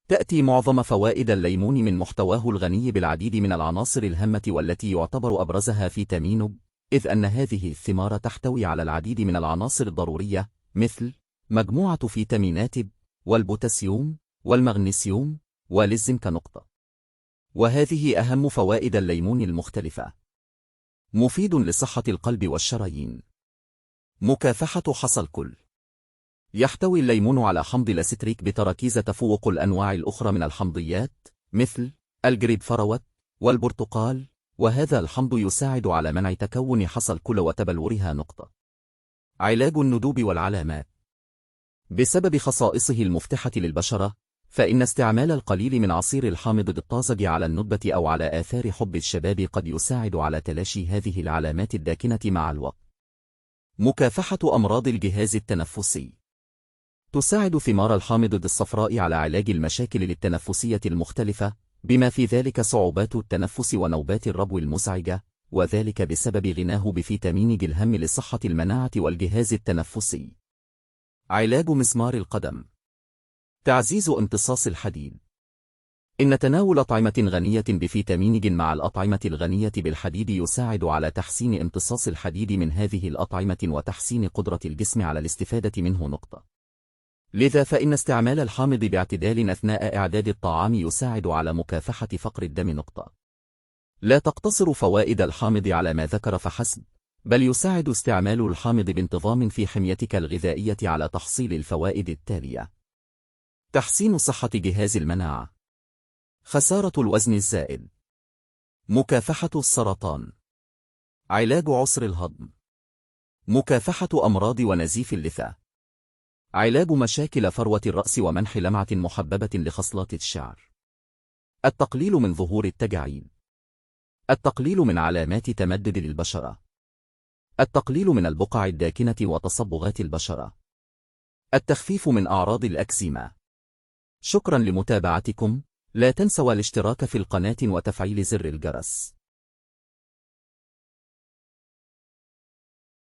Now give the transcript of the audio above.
تأتي معظم فوائد الليمون من محتواه الغني بالعديد من العناصر الهامة والتي يعتبر أبرزها فيتامين، إذ أن هذه الثمار تحتوي على العديد من العناصر الضرورية مثل مجموعة فيتامينات ب والبوتاسيوم والمغنيسيوم والزنك. وهذه أهم فوائد الليمون المختلفة. مفيد لصحة القلب والشرايين. مكافحة حصى الكلى. يحتوي الليمون على حمض الأستريك بتراكيز تفوق الأنواع الأخرى من الحمضيات مثل الجريب فروت والبرتقال، وهذا الحمض يساعد على منع تكون حصى الكلى وتبلورها. علاج الندوب والعلامات. بسبب خصائصه المفتحة للبشرة، فإن استعمال القليل من عصير الحامض الطازج على الندبة أو على آثار حب الشباب قد يساعد على تلاشي هذه العلامات الداكنة مع الوقت. مكافحة أمراض الجهاز التنفسي. تساعد ثمار الحامض الصفراء على علاج المشاكل التنفسية المختلفة، بما في ذلك صعوبات التنفس ونوبات الربو المزعجة، وذلك بسبب غناه بفيتامين ج الهام لصحة المناعة والجهاز التنفسي. علاج مسمار القدم. تعزيز امتصاص الحديد. إن تناول أطعمة غنية بفيتامين ج مع الأطعمة الغنية بالحديد يساعد على تحسين امتصاص الحديد من هذه الأطعمة وتحسين قدرة الجسم على الاستفادة منه. لذا فإن استعمال الحامض باعتدال أثناء إعداد الطعام يساعد على مكافحة فقر الدم. لا تقتصر فوائد الحامض على ما ذكر فحسب، بل يساعد استعمال الحامض بانتظام في حميتك الغذائية على تحصيل الفوائد التالية: تحسين صحة جهاز المناعة، خسارة الوزن الزائد، مكافحة السرطان، علاج عسر الهضم، مكافحة أمراض ونزيف اللثة، علاج مشاكل فروة الرأس ومنح لمعة محببة لخصلات الشعر، التقليل من ظهور التجاعيد، التقليل من علامات تمدد للبشرة، التقليل من البقع الداكنة وتصبغات البشرة، التخفيف من أعراض الأكزيما. شكرا لمتابعتكم، لا تنسوا الاشتراك في القناة وتفعيل زر الجرس.